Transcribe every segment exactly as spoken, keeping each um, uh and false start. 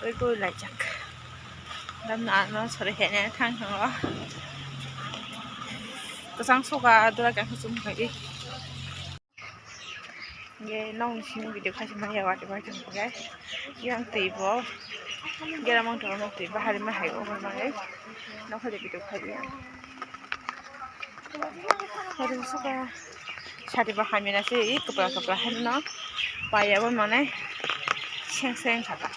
Twi twi laijak. Damna ano sori hene thang thango. Kwchang suka dura khe chum khai. Nge nong sini video khai ma ya wati wati nge. Yang twi bo. Gera mang tong twi bahari ma hai o ma nge. Nokha de video khai ya. Hari suka sari ba hamina se i kapra kapra hai no. Paya bo mane seng seng kha ta.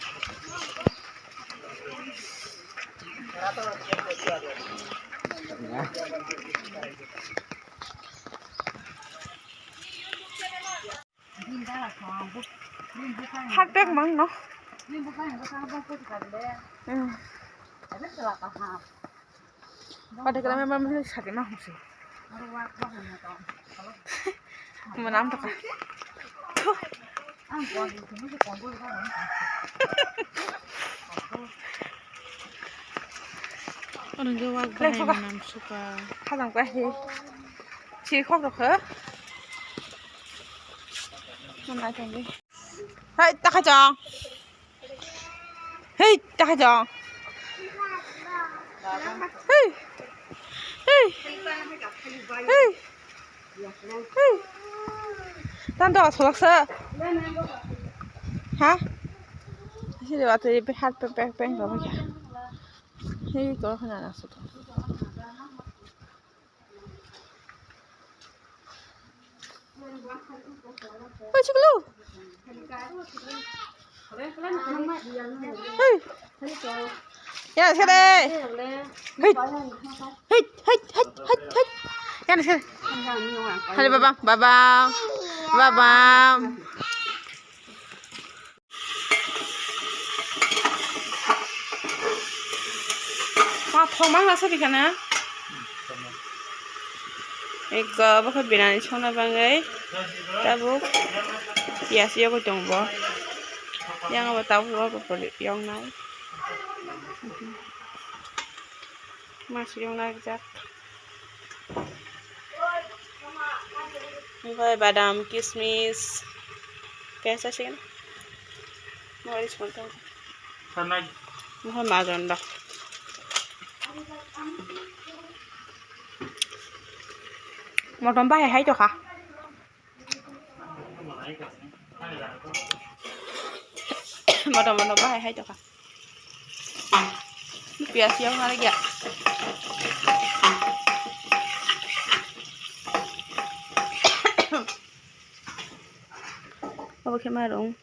Hak bek mang no. Hmm. Pada kala memang mesti sakit mah mesti. Mana am taka. Orang jawab bahai manam suka. Kadang bahai. Si kok rokha. Mana tadi. Hai, taka jang. Hei, taka jang. Hei. Hei. Hei. Hei. Tanto asolak sa. Ha? Sini waktu ini hat peng peng peng kamu ya. Hei, kalau kena langsung. Oi, chiklo. Hey. Ya, sini. Hey. Hey, hey, hey, hey, hey. Ya, sini. Halo, baba, baba. Baba. Ma thomang na sadi kana? Ego bokhe binani songna bangwi tabuk piyas yogwi tongo. Yang abo tabuk abo yoknai. Mas yoknai jak. Omo khe badam, kismis, khe chasigwna. Omo khe songwng tong. Omo khe majon da. Motom bahai hai tokha. Motom motom bahai hai tokha. Piyas yang mana ya? Obo khe mairung.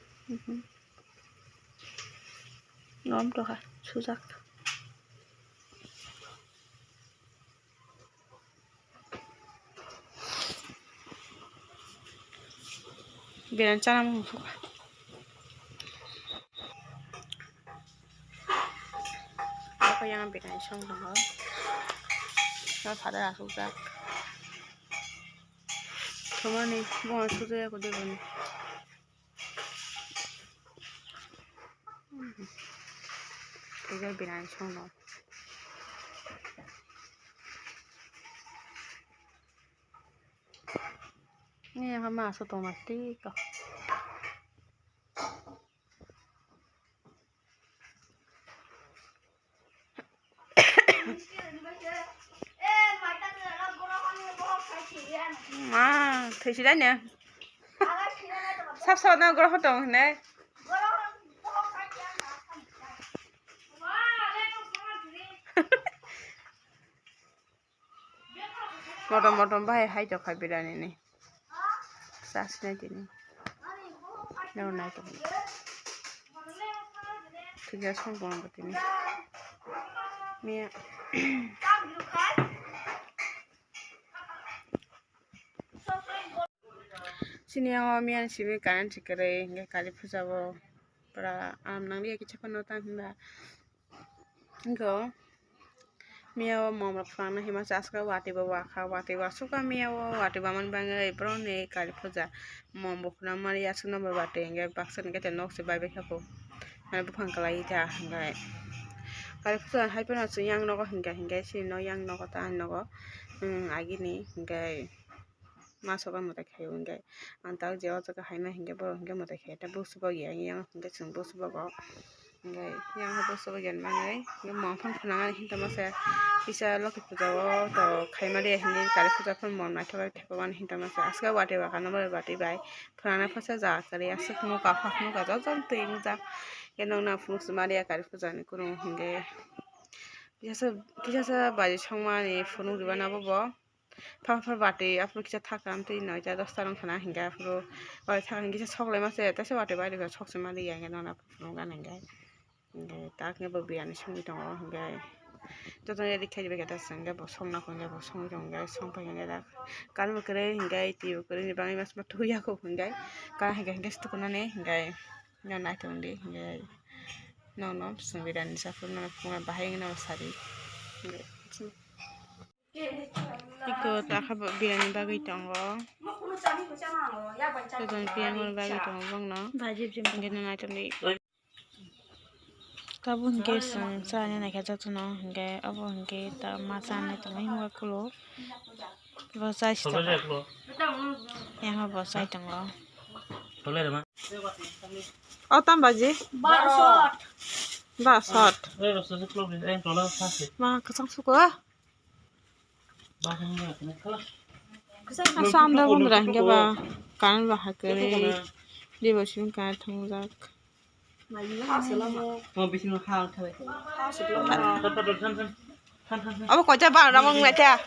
Nom tokha sujak. Biryani chana mung sukha. Ako yang biryani song tongo. Yang pada asuk jak. Tomani bunga sujak ko debani. Twiga biryani songno. Ni yang ma so tongma tiko. Ma, thwi si dai ne. Sab sab na goro tong ne. Motom motom bahai hai tokha biryani ni. Sasnai tini. Nang nai tong. Tiga song bong tini. Mia. Sini yang mia simi kanan sikere nge kali puja bo. Pura aram nang liya kicha kono tang hinba. Go. Miya o mom rok phwrangna hima chaska watwi bo wakha, watwi wasukha miya o, watwi bamani bagwi borokni kali puja mom bo khwnamani aswkno bo watwi hinkhe baksa ni gate nok se bai bai kha bo. Mane buphang kwlai ta hinkhe kali puja hai phano chwng yang nogo hinkha hinkhe chini nok yang nogo ta nogo agini hinkhe. Ma soka mwtai khaio hinkhe ang tak je o jaga haima hinkhe borok hinkhe mwtai khaio ta bwswk ya yang hinkhe chwng bwswk o. Hingke yang hobo sobo gen mangai, yang mangphang phunang ani hinta masa kisa Loki puja o to khaimari hinwi kali puja phun mon naithok ai thepa mani hinta masa aske wati baka no bai wati bai phunana phasa ja kari aswk nuka phak nuka jojon twi wngjak. Yang nokna phunuk sumari ya kali puja ni kunu hingke kisa kisa baji songmani phunuk ribana bobo. Phar phar bati aphuru kisa thakam twi noita dosta rong thana hingke aphuru bai thakam kisa sok lai mase tesa bati bai rikha sok se mali ya hingke nona phuru gan hingke hingke tak hingke bo biryani songwi tongo hingke joto ni ready khe rikha ta hingke bo songna hingke bo songwi tongo hingke song pai hingke dak kal bo kwrwi hingke twi bo kwrwi ni bagwi mas ma thuya kho hingke kal hingke hingke se tukunani hingke nona naitong di hingke nono song biryani sa phuru nono phunukna bahai hingke nono sadi hingke. Iko takha bo biryani bagwi tongo. Jotono piyang mani bagwi tongo bongno. Hingke no naitomdi. Tabuk hingke chwng chana naikha jotono hingke obo hingke ta ma chana tongmani hinba kulo. Bo chai si tongo. Yang bo chai tongo. O tam baji? Barosot. Barosot. Ma kwchang suko? Asa amda bondra hingke ba current ba hakhe rwi debo simi current thongjak. Abo koita ba ramang nai ta.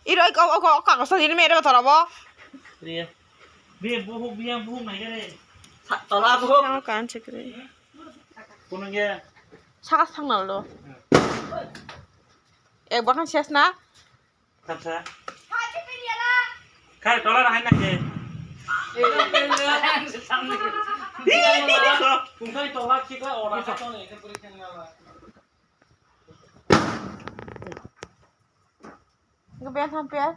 Iro ko ko ka ko sali me ro toro bo. Tola buhuk. Current chekre. Saka thangna lo. Ek bakan ses na? Kata. Kai tola na hai na ke. Kungkai tola kika ora ka to ne ke puri keng na la. Ke ben tham per.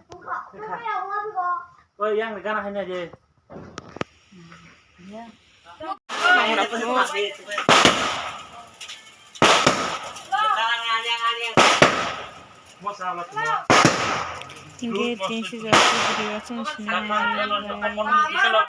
Oi yang gana hai na je. Hingke tin sijak video chwng sinai.